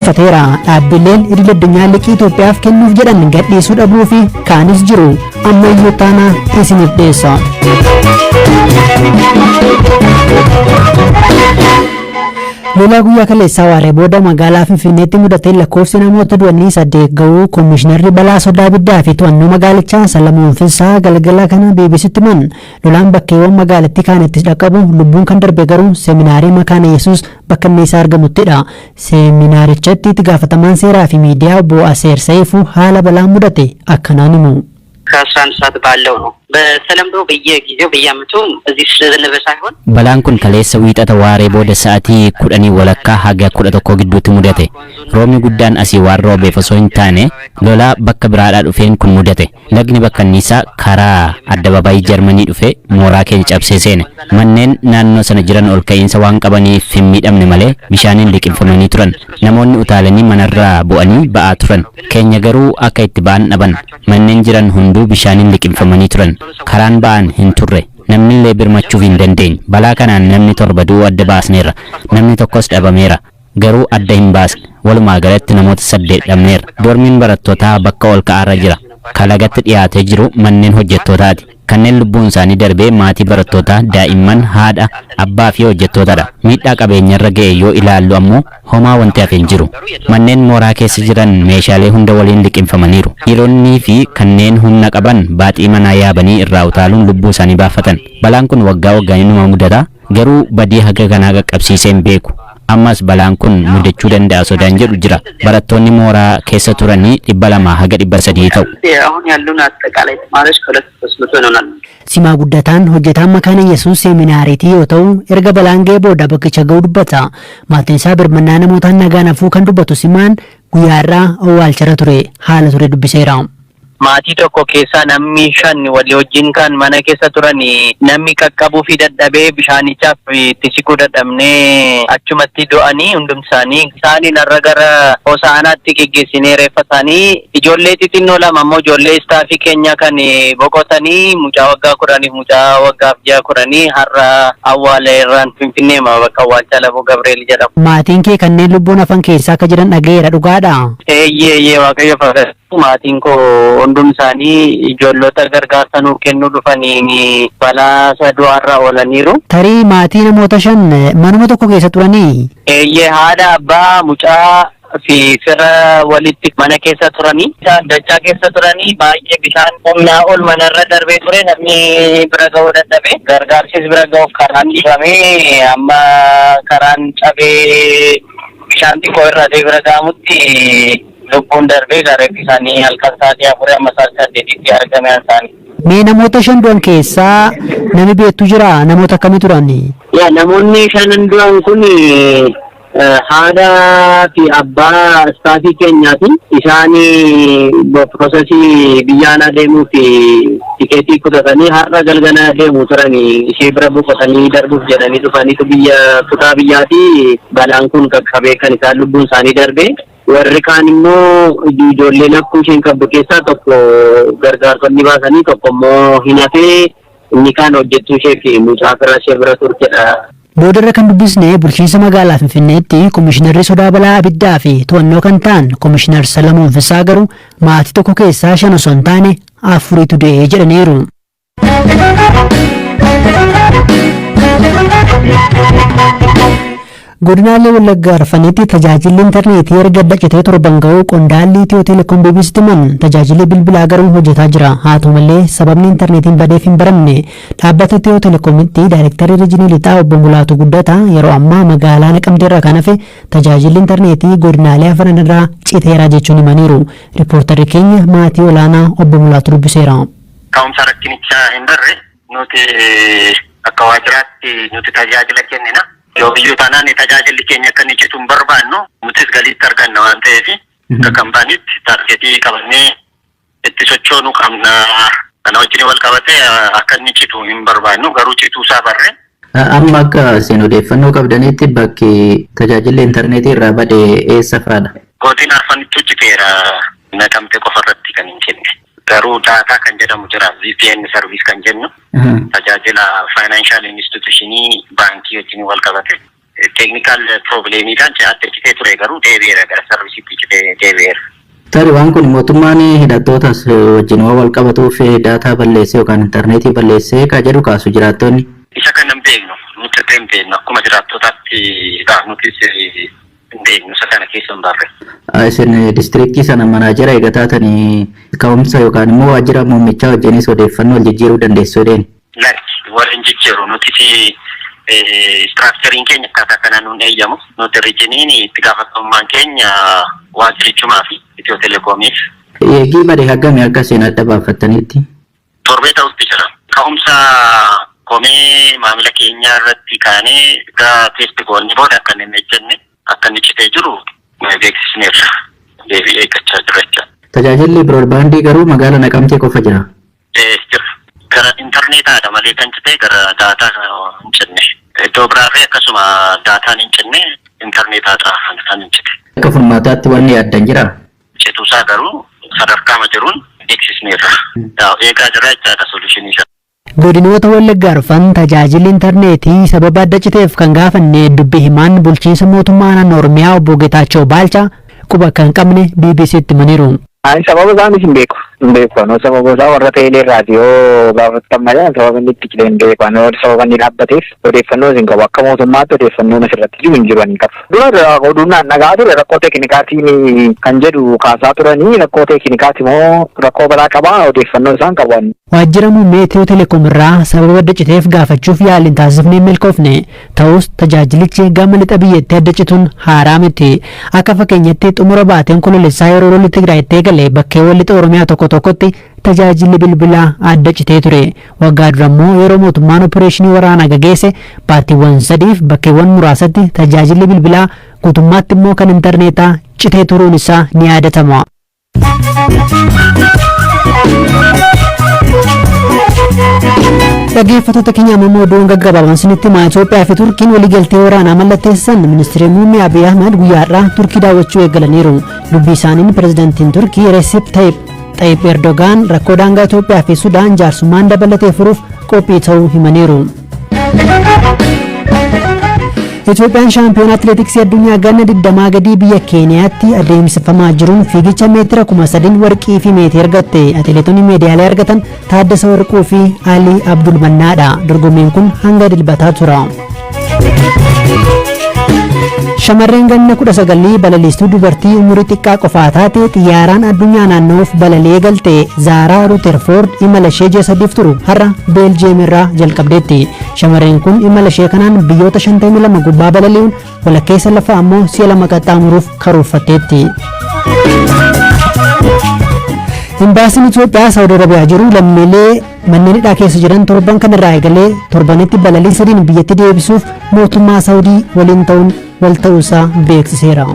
Fateera dhaabbileen idil addunyaa liqii Itoophiyaaf kennuuf jedhan gadhiisuu dhabuu fi kaanis jiru ammayyuu taanaa isiniif dhiyeessa. Lolaa guyyaa kaleessaa waaree booda magaalaa Finfinneetti mudateen lakkoofsi namoota du'anii 8 ga'uu Komishinarri balaa sodaa ibiddaa fi to'annoo magaalichaa Salamoon Fissaa galgala kana BBCtti himan. Lolaan bakkeewwan magaalattii kaanittis dhaqqabu lubbuun kan darbe garuu seminaarii Makaana Yesuus bakka inni isaa argamuttidha. Seminaarichatti itti gaafatamaan seeraa fi miidiyaa obbo Aseer Sayiifuu haala balaan mudate akkanaan himu. ከአስራ አንድ ሰዓት ባለው ነው። በተለምዶ በየጊዜው በየአመቱ እዚህ ስለዘነበ ሳይሆን Balaan kun kaleessa Wiixata waaree booda sa'aatii 10:30 haga 11 gidduutti mudate. Roobni guddaan asii waan roobeef osoo hin taane lolaa bakka biraadhaa dhufeen kun mudate. Lagni Bakkanniisaa karaa addababaayii Jarmanii dhufe mooraa keenya cabsee seene. Manneen naannoo sana jiran ol ka'iinsa waan qabaniif hin miidhamne malee bishaaniin liqimfamanii turan. Namoonni utaalanii manarraa bu'anii ba'aa turan. Keenya garuu akka itti ba'an dhaban. Manneen jiran hunduu bishaaniin liqimfamanii turan. Karaan ba'an hin turre. Namnillee birmachuuf hin dandeenye. Balaa kanaan namni 7 du'uu adda baasneerra. Namni tokkos dhabameera. Garuu adda hin baasne. Walumaa galatti namoota 8 dhabneerra. Doormiin barattootaa bakka ol ka'aarra jira. Kalagatti dhiyaatee jiru manneen hojjettootaati. Kanneen lubbuun isaanii darbee maatii barattootaa, daa'imman, haadha, abbaa fi hojjettootadha. Miidhaa qabeenyarra ga'e yoo ilaallu ammoo homaa wanti hafe hin jiru. Manneen mooraa keessa jiran meeshaalee hunda waliin liqimfamaniiru. Dhiironnii fi kanneen humna qaban baaxii manaa yaabanii irraa utaaluun lubbuu isaanii baafatan. Balaan kun waggaa waggaan inuma mudata. Garuu badii haga kanaa qaqqabsiisee hin beeku. Ammas balaan kun mudachuu danda'a sodaan jedhu jira. Barattoonni mooraa keessa turanii 200 haga 300 ta'u. አሁን ያሉን አጠቃላይ ተማሪዎች ከሁለት ሶስት መቶ ይሆናሉ። Simaa Guddataan hojjetaan Makaana Yesuus seminaariitii yoo ta'u, erga balaan ga'ee booda bakkicha ga'uu dubbata. Maatiin isaa birmannaa namootaan nagaan hafuu kan dubbatu Simaan guyyaa irraa awwaalcharra ture haala ture dubbiseera. Maatii tokko keessaa namni 5 walii wajjin kan mana keessa turan namni qaqqabuu fi dadhabee bishaanichaaf itti siquu dadhabnee achumatti du'anii hundumti isaanii. Isaaniin har'a gara Hosaanaatti geggeessinee reeffa isaanii ijoollee xixinnoo 2 ammoo ijoollee istaafii keenya kan boqotanii mucaa waggaa 10f mucaa waggaaf ji'a 10 har'a awwaala irraan Finfinnee bakka awwaalcha Laboo Gabreel jedhamu. Maatiin kee kanneen lubbuun hafan keessaa akka jiran dhaga'eera dhugaadha? Eeyyee eeyyee, Waaqayyo fayyadu. Maatiin koo hundum isaanii ijoollota gargaarsa nuu kennuu dhufaniin balaa isa du'aarraa oolaniiru. Tarii maatii namoota 5 manuma tokko keessa turanii? Eeyyee, haadha, abbaa, mucaa fi fira walitti mana keessa turanii. Isaan dachaa keessa turanii baay'ee bishaan humnaa ol manarra darbee ture, namni bira ga'uu dadhabe. Gargaarsis bira ga'uuf karaan dhiifamee amma karaan cabee bishaan xiqqoo irraa ta'e bira ga'amutti lubbuun darbee gareefi isaanii halkan sa'aatii 4 amma sa'aatii 8tti argame isaanii. Mee namoota 5 du'an keessaa nami beektu jira? Namoota akkamii turan? Yaa, namoonni shanan du'an kun haadha fi abbaa istaafii keenyaati. Isaan processii biyya alaa deemuuf tikeetii kutatanii har'a galgala deemu turanii ishee bira boqotanii darbuuf jedhanii dhufaniitu biyya kutaa biyyaati balaan kun qaqqabee kan isaan lubbuun isaanii darbe. Warri kaan immoo ijoollee lakkuu isheen qabdu keessaa tokko gargaartonni baasanii, tokko immoo hin hafee, inni kaan hojjechuu ishee fi mucaa fira ishee bira turtedha. Boodarra kan dubbisne bulchiinsa magaalaa Finfinneetti komishinarri sodaa balaa abiddaa fi to'annoo kan ta'an Komishinar Salamoon Fissaa garuu maatii tokko keessaa 5 osoo hin taane afuritu du'ee jedhaniiru. Godinaalee Wallaggaa arfanitti tajaajilli intarneetii erga adda citee torban ga'uu qondaalli Itiyoo Telekoom BBCtti himan. Tajaajilli bilbilaa garuu hojjetaa jira. Haa ta'u malee sababni intarneetiin badeef hin baramne. Dhaabbata Itiyoo Telekoomitti daayirektarri riijinii lixaa obbo Mulaatu Guddataa yeroo ammaa magaalaa Naqamteerraa kan hafe tajaajilli intarneetii godinaalee afran irraa citeera jechuun himaniiru. Riippoortarri keenya maatii olaanaa obbo Mulaatu dubbiseera. Ka'umsa rakkinichaa hin barre. Nuti akka waajjiraatti nuti tajaajila kennina. Yoomiyyuu taanaan tajaajilli keenya akka inni citu hin barbaannu. Nutis galiitti arganna waan ta'eef akka kaampaaniitti targetii qabannee itti sochoonuu qabna. Kana wajjin wal qabatee akka inni citu hin barbaannu, garuu cituu isaa barre. Amma akka isin odeeffannoo qabdanitti bakki tajaajilli intarneetii irraa bade eessa fa'aadha? Godina arfanittuu citeera, Naqamte qofa irratti kan hin cinne. Garuu daataa kan jedhamu jira, VPN service kan jennu, tajaajila financial institutionii baankii wajjin wal qabate. Technical problemiidhaan adda citee ture, garuu deebi'eera, gara serviceitti citee deebi'eera. Tarii waan kun mootummaan hidhattootas wajjin waan wal qabatuuf daataa balleessee yookaan intarneetii balleessee ka jedhu kaasu jiraattonni. Isa kana hin beeknu, nuti illee hin beeknu, akkuma jiraattotaatti nutis hin beeknu, isa kana keessa hin barre. Isin districtii sana manager eega taatanii ka'umsa yookaan immoo waajjira muummichaa wajjinis odeeffannoo wal jijjiiruu dandeessu jedheen. Lakki, wal hin jijjiiru. Nutis structureiin keenya akkaataa kanaan nuun eeyyamu. Nuti regioniin itti gaafatamummaan keenya waajjirichumaa fi Itiyoo Telekoomiif. Eegii bade hagami akka isin adda baafattanitti? Torbee ta'utti jira. Ka'umsa komee maamila keenyaa irratti kaanee gara test goonee booda akka inni hin ejjenne, akka inni citee jiru beeksisneerra. Deebii eeggachaa jirra jechuudha. Tajaajilli broadbandii garuu magaalaa Naqamtee qofa jira. Ee, jira. Gara intarneetaadha malee kan citee gara daataa hin cinne. Iddoo biraarree akkasuma daataan hin cinne, intarneetaadha kan hin cite. Akka furmaataatti wanni yaaddan jira? Cituusaa garuu sadarkaama jiruun beeksisneerra. Eegaa jira jechaadha solutionii isaa. Godinoota Wallaggaa arfan tajaajilli intarneetii sababa adda citeef kan gaafanne dubbi himaan bulchiinsa mootummaa naannoo Oromiyaa obbo Geetaachoo Baalchaa quba kan qabne BBCtti himaniiru. Ani sababa isaanis hin beeku. Hin beeku. Anoo sababa isaa warra teelee irraati yoo gaafattan malee sababa inni itti cite hin beeku. Anoo sababa inni dhaabbateef odeeffannoo hin qabu. Akka mootummaatti odeeffannoon asirratti jiru hin jiru ani qabu. Dura oduun nagaa ture, rakkoo teeknikaatiin kan jedhu kaasaa turanii, rakkoo teeknikaati moo rakkoo biraa qabaa, odeeffannoo isaan qabu. Waajjira muummee Itiyoo Telekoom irraa sababa adda citeef gaafachuuf yaaliin taasifnee milkoofne. Ta'us tajaajilichi gama lixa biyyattii adda cituun haaraa miti. Akka fakkeenyatti xumura baateen Onkoloolessaa yeroo lolli Tigraayitti eegale bakkeewwan lixa Oromiyaa tokko tokkotti tajaajilli bilbilaa adda citee ture. Waggaa dura immoo yeroo mootummaan opereeshinii waraanaa gageesse baatiiwwan 3f bakkeewwan muraasatti tajaajilli bilbilaa, guutummaatti immoo kan intarneetaa citee turuun isaa ni yaadatama. Dhaggeeffattoota keenya, ammoo oduun gaggabaaban sinitti himaa. Itoophiyaa fi Turkiin waliigaltee waraanaa mallatteessan. Ministeerri muummee Abiy Ahmad guyyaa har'aa Turkii daawwachuu eegalaniiru. Dubbii isaaniin pirezidantiin Turkii Recep Tayyip Erdogaan rakkoo daangaa Itoophiyaa fi Sudaan jaarsummaan dabalatee furuuf qophii ta'uu himaniiru. Itoophiyaan shaampiyoon atileetiksii addunyaa ganna 20 gadii biyya Keeniyaatti adeemsifamaa jiruun fiigicha meetira 3000 warqii fi meetii argatte. Atileetonni meedaaliyaa argatan Taaddasa Warquu fi Alii Abdul Mannaadha. Dorgommiin kun hanga Dilbataa tura. Shamarreen ganna 19 balaliistuu dubartii umurii xiqqaa qofaa taate xiyyaaraan addunyaa naanna'uuf balalii eegalte Zaaraa Ruuterfoord imala ishee ji'a 3f turu har'a Beeljiyeem irraa jalqabdeetti. Shamarreen kun imala ishee kanaan biyyoota 52 gubbaa balali'uun walakkeessa lafaa ammoo si'a lama qaxxaamuruuf karoorfatteetti. Imbaasiin Itoophiyaa Saawud Arabiyaa jiru lammiilee manneen hidhaa keessa jiran torban kanarraa eegalee torbanitti balalii sadiin biyyatti deebisuuf mootummaa Saawudii waliin ta'uun wal ta'uusaa beeksiseera.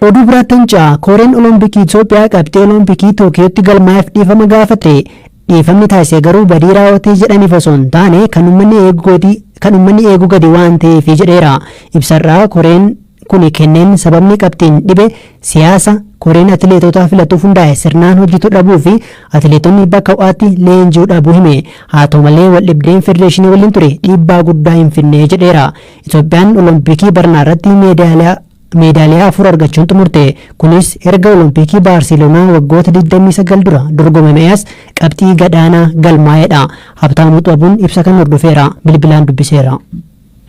Oduu biraatti ce'a. Kooreen Olompikii Itoophiyaa qabxii Olompikii Tookiyootti galmaa'eef dhiifama gaafate. Dhiifamni taasise garuu badii raawwatee jedhaniif osoo hin taane kan uummanni eeguu gadi waan ta'eef jedheera. Ibsarraa koreen kuni kenneen sababni qabxiin dhibe siyaasa, koreen atileetota filatuuf hundaa'e sirnaan hojjetu dhabuu fi atileetonni bakka ho'aatti leenji'uu dhabuu hime. Haa ta'u malee waldhibdeen federeeshinii waliin ture dhiibbaa guddaa hin finne jedheera. Itoophiyaan Olompikii barnaa irratti meedaaliyaa afur argachuun xumurte. Kunis erga Olompikii Baarseloonaa waggoota 29 dura dorgomame as qabxii gadaanaa galmaa'edha. Habtaamuu Xabuun ibsa kan hordofeera. Bilbilaan dubbiseera.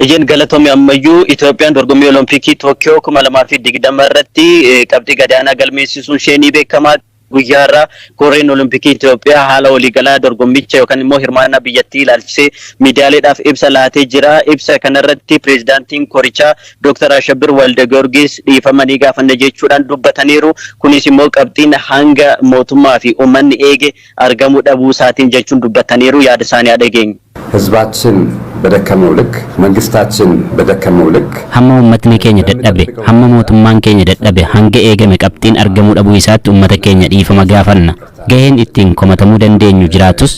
Ijeen galatoomii. Ammayyuu Itoophiyaan dorgommii Olompikii Tookkiyoo 2020 irratti qabxii gadaanaa galmeessisuun ishee ni beekama. Guyyaa irraa koreen Olompikii Itoophiyaa haala waliigalaa dorgommicha yookaan immoo hirmaannaa biyyattii ilaalchisee miidiyaaleedhaaf ibsa laatee jira. Ibsa kanarratti pireezidaantiin korichaa Dr. Ashabir Walde Giyoorgis dhiifama ni gaafanna jechuudhaan dubbataniiru. Kunis immoo qabxiin hanga mootummaa fi uummanni eege argamuu dhabuu isaatiin jechuun dubbataniiru. Yaada isaanii haa dhageenyu. ህዝባችን በደከመው ልክ፣ መንግስታችን በደከመው ልክ Hamma uummatni keenya dadhabe, hamma mootummaan keenya dadhabe, hanga eegame qabxiin argamuu dhabuu isaatti uummata keenya dhiifama gaafanna. Gaheen ittiin komatamuu dandeenyu jiraatus,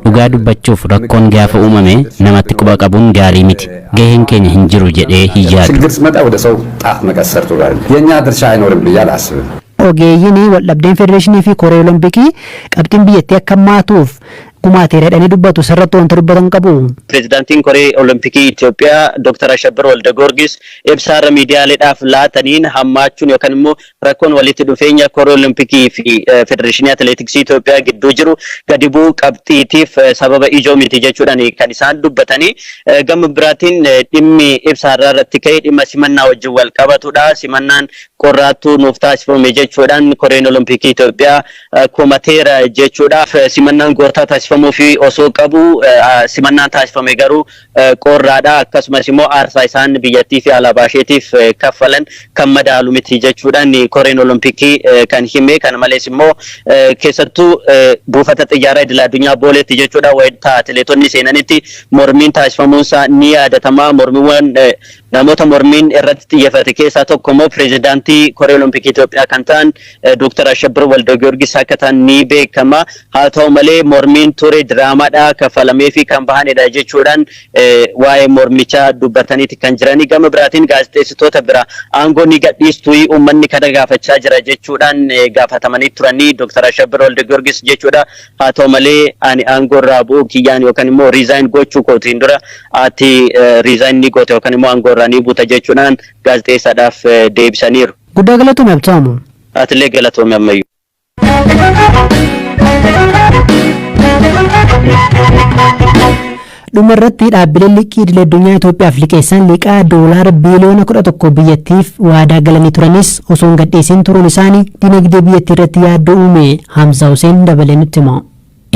dhugaa dubbachuuf rakkoon gaafa uumame namatti quba qabuun gaarii miti. Gaheen keenya hin jiru jedhee hin yaadu. ችግር ሲመጣ ወደ ሰው ጣት መቀሰር ጥሩ አይደለም። የእኛ ድርሻ አይኖርም ብዬ አላስብም። Ogeeyyiin waldhabdeen federeeshinii fi koree olompikii qabxiin biyyattii akka hammaatuuf gumaateera jedhanii dubbatu. Sirratti wanta dubbatan qabu. Pireezidaantiin Koree Olompikii Itoophiyaa Dr. Ashabbir Walda Goorgis ibsaarra miidiyaaleedhaaf laataniin, hammaachuun yookaan immoo rakkoon walitti dhufeenya Koree Olompikii fi Federeeshinii Atileetiksii Itoophiyaa gidduu jiru gadi bu'uu qabxiitiif sababa ijoo miti jechuudhaan kan isaan dubbatanii. Gama biraatiin dhimmi ibsaarraa irratti ka'e dhimma simannaa wajjin wal qabatudha. Simannaan qorraattuu nuuf taasifame jechuudhaan Koreen Olompikii Itoophiyaa komateera jechuudhaaf, simannaan gootaa taasifamuu fi osoo qabu simannaan taasifame garuu qorraadha, akkasumas immoo aarsaa isaan biyyattii fi alaabaa isheetiif kaffalan kan madaalu miti jechuudhaan Koreen Olompikii kan hime. Kana malees immoo keessattuu buufata xiyyaaraa idil addunyaa Booleetti jechuudha, wayita atileetonni seenanitti mormiin taasifamuunsaa ni yaadatama. Mormiiwwan namoota mormiin irratti xiyyeeffate keessaa tokko immoo pireezidaantii Koree Olompikii Itoophiyaa kan ta'an Dr. Ashabbir Walda Giyoorgis akka ta'an ni beekama. Haa ta'u malee, mormiin ture diraamaadha, kaffalamee fi kan bahanidha jechuudhaan waa'ee mormichaa dubbataniiti kan jiranii. Gama biraatiin gaazexeessitoota bira aangoo ni gadhiistu, uummanni kana gaafachaa jira jechuudhaan gaafatamanii turanii Dr. Ashabbir Walda Giyoorgis jechuudha. Haa ta'u malee, ani aangoo irraa bu'uu kiyyaan yookaan immoo resign gochuu kootiin dura ati resign ni goote yookaan immoo aangoo irraa ni buuta jechuudhaan gaazexeessaadhaaf deebisaniiru. Guddaa galatoome, Abtaamu. Atillee galatoome ammayyuu. Dhuma irratti, dhaabbileen liqii idil addunyaa Itoophiyaaf liqeessan liqaa doolaara biiliyoona 11 biyyattiif waadaa galanii turanis osoo hin gadhiisin turuun isaanii dinagdee biyyattii irratti yaaddoo uume. Hamza Hussein dabalee nutti hima.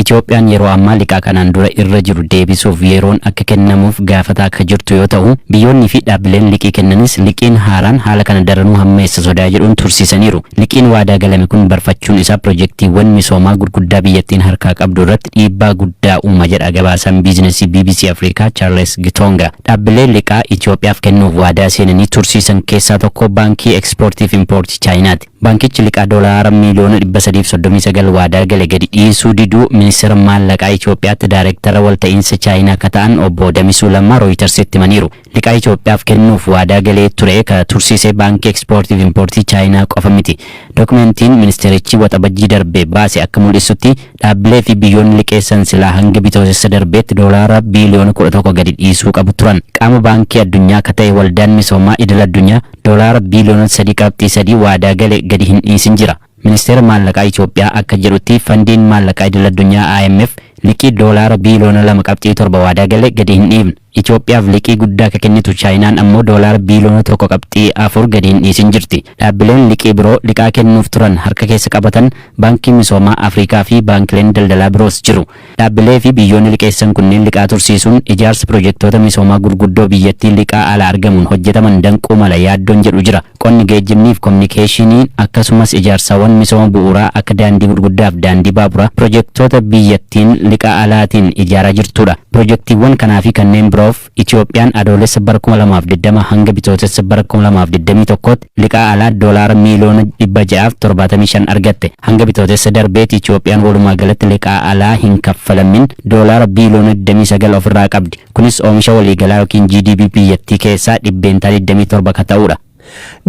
Itoophiyaan yeroo ammaa liqaa kanaan dura irra jiru deebisuuf yeroon akka kennamuuf gaafataa akka jirtu yoo ta'u, biyyoonni fi dhaabbileen liqii kennanis liqiin haaraan haala kana daranuu hammeessa sodaa jedhuun tursiisaniiru. Liqiin waadaa galame kun barfachuun isaa pirojektiiwwan misoomaa gurguddaa biyyattiin harkaa qabdu irratti dhiibbaa guddaa uuma jedha gabaasaan biizinasii BBC Afrikaa Charles Gitonga. Dhaabbilee liqaa Itoophiyaaf kennuuf waadaa seenanii tursiisan keessaa tokko Baankii Ekspoortii fi Impoortii Chaayinaati. Baankichi liqaa doolaara miiliyoona 339 waadaa gale gadi dhiisuu diduu ministeera maallaqaa Itoophiyaatti daayireektara walta'iinsa Chaayinaa akka ta'an obbo Damisuu Lammaa Rooyitersitti himaniiru. Liqaa Itoophiyaaf kennuuf waadaa galee ture ka tursiise Baankii Ekspoortii fi Impoortii Chaayinaa qofa miti. Dokumentiin ministeerichi Waxabajjii darbe baase akka mul'isutti, dhaabbilee fi biyyoonni liqeessan silaa hanga Bitootessa darbeetti doolaara biiliyoona 11 gadi dhiisuu qabu turan. Qaama Baankii Addunyaa akka ta'e Waldaan Misoomaa Idil Addunyaa doolaara biiliyoona 3.3 waadaa gale gadi hin dhiisin jira. Ministeera maallaqaa Itoophiyaa akka jedhutti, fandiin maallaqaa idil addunyaa IMF liqii doolaara biiliyoona 2.7 waadaa gale gadi hin dhiifne. Itoophiyaaf liqii guddaa akka kennitu Chaayinaan ammoo doolaara biiliyoona 1.4 gadi hin dhiisin jirti. Dhaabbileen liqii biroo liqaa kennuuf turan harka keessa qabatan Baankii Misoomaa Afrikaa fi baankileen daldalaa biroos jiru. Dhaabbilee fi biyyoonni liqeessan kunneen liqaa tursiisuun ijaarsa pirojektoota misoomaa gurguddoo biyyattii liqaa alaa argamuun hojjetaman danquu mala yaaddoon jedhu jira. Qonni, geejjibnii fi kominikeeshiniin, akkasumas ijaarsawwan misooma bu'uuraa akka daandii gurguddaa fi daandii baaburaa pirojektoota biyyattiin liqaa alaatiin ijaaraa jirtudha. Pirojektiiwwan kanaa fi kanneen biroof Itoophiyaan Adoolessa bara 2020 hanga Bitootessa bara 2021tti liqaa alaa doolaara miiliyoona 675 argatte. Hanga Bitootessa darbeetti Itoophiyaan walumaa galatti liqaa alaa hin kaffalamin doolaara biiliyoona 29 ofirraa qabdi. Kunis oomisha waliigalaa yookiin GDP biyyattii keessaa 27% ka ta'udha.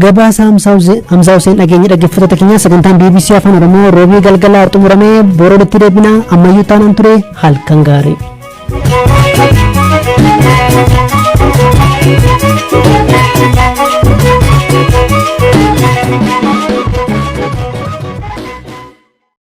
Gabaasa Hamzaa Hussein dhageenya. Dhaggeeffattoota keenyaa, sagantaan BBC Afaan Oromoo Roobii galgalaa xumuramee boroo itti deebina. Ammayyuu taanaan ture, halkan gaarii.